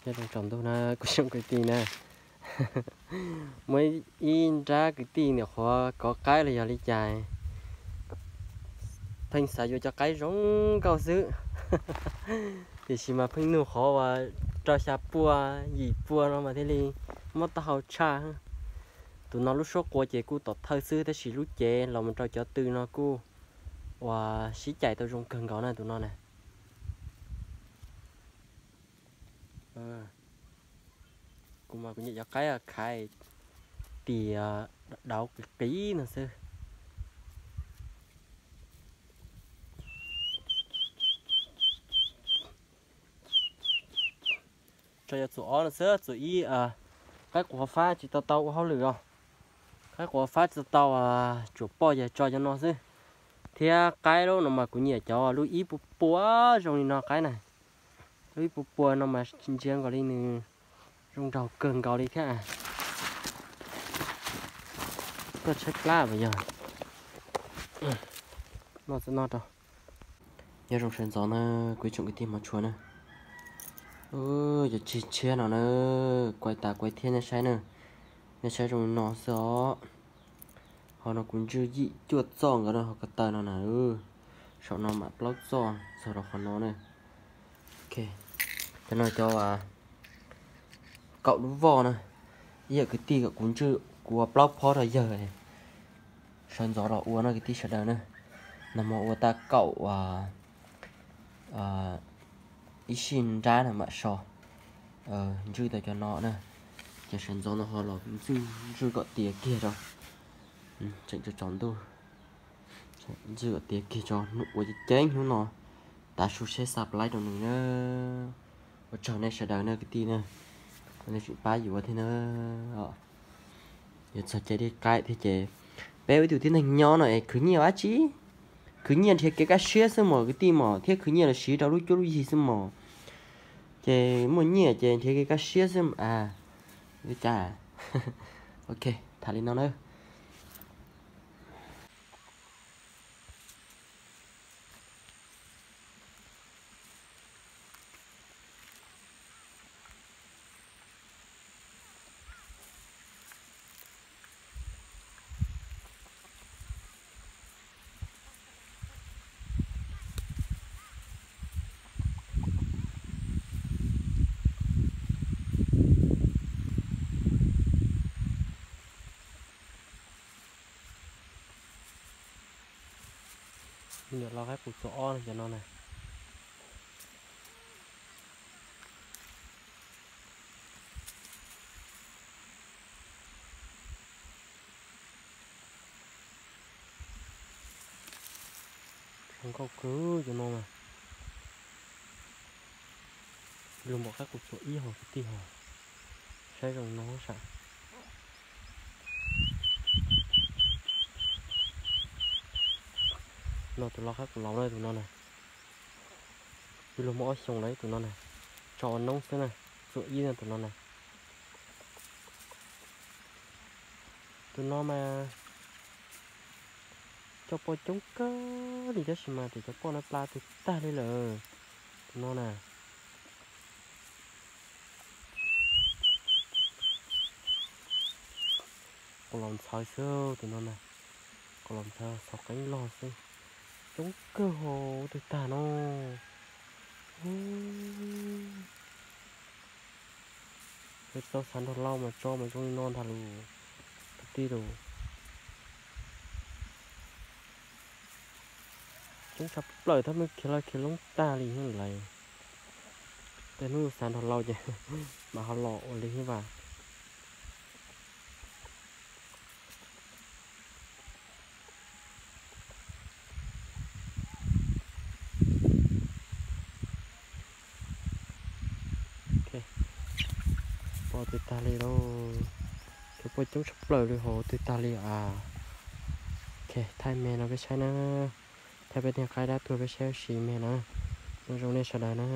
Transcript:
Nyob zoo tsaus ntuj na kuv tsoom kwv tij na. Muaj ib nrab kwv tij nim qhuav kov qaib los yog li cas, pheej xav yuav cov qaib zoo nkauj xwb, tiam sis mas pheej nug qhov uas rau xya pua, yim pua no mas thiaj li mob taub hau tshaj. Tus no lub suab qua ces kuj tom thawj xwb tab sis lub cev los mus rau cov tw no kuj uas sib cais tau zoo kawg nkaus na tus no na. Kuv mas kuv nyiam cov qaib khaiv tias dauv qis qis no xwb. Tso yog txuas ob no xwb, txuas ib qaib quas fab tsis tau tau ua hauj lwm os. Qaib quas fab tsis tau tau, tsuas poj yawg tso cov no xwb. Thiab qaib lub no mas kuv nyiam cov lub ib puas pua zoo li no qaib na. Lub ib puas pua no mas ntsia nkaus li nws zoo nraug kawg nkaus li thiab. Koj tshaib plab puas yog? No txawm no rau. Nyob zoo sawv ntxov na, kuv ib tsoom kwv tij hmov tshua na. Cov tsig tshiab no na, kuav tas kuav thiab nej saib na. Nej saib zoo no xwb os. Ho no kuv ntswj yim cuaj txoj nkawd no ho ko taw no na. Saum no mam plaub txoj txog rau qhov no na. Cov no cov kaum lub voj na. Ib yam kwv tij kom kuv ntswj kuv ua plaub phob rau yawg sawv ntxov los ua no kwv tij sawv daws na. Nag hmo ua tag kaum ib sij nrab na mam so. Ntswj tau cov no na. Ces sawv ntxov no ho los ntswj ntswj kom tiav kiag tso. Tseem tsaus ntuj. Ntswj kom tiav kiag tso, hnub ua ceev hnub no. Tav su seb xa plaib rau nws na. Ua tsaug nej sawv daws na kwv tij na, nej tseem pab yuav thiab na. Yuav txog cai dej qaib thiab ces peb ua ib tug tib neeg nyob no es khwv nyiaj ua dab tsi? Khwv nyiaj nrhiav kev kaj siab xwb mos kwv tij mos, thiab khwv nyiaj los siv rau lub cuab lub yig xwb mos. Ces muaj nyiaj ces nrhiav kev kaj siab xwb a. Li cas? Ok, tham li no na. Nyuam los qaib qus txuas ob no cov no na. Zoo nkauj kawg cov no mas. Luag npaum qaib qus txuas ib hos kwv tij hos. Saib zoo no sam. No tus lau qaib qus laus na tus no na. Twb luag muaj ob xyoos lawm tus no na. Tso ua noob xwb na, txuas ib na tus no na. Tus no mas coj poj coob kawg li tab sis mas tus cov poj no pla twg tag li lawm. Tus no na. Qus laus ntxhawv xwb tus no na. Qus laus ntxhawv xov qeeb log xwb. Coob kawg hos twg tag no. Peb tau xav nrog lau mas tso mas zoo li no ntag lus. Kwv tij lus. Coob tshaj plaws tab meej khiav laj khiav loob tag li thiab lawm. Tej hnub xav nrog lau ces mam ho los ua li thiab vas. Poj twg tag li lauj. Cov poj coob tshaj plaws li hos twg tag li a. Thaij me no peb saib na. Thaij peb tej qaib dab tuag peb saib ua si me na. Zoo zoo nej sawv daws na.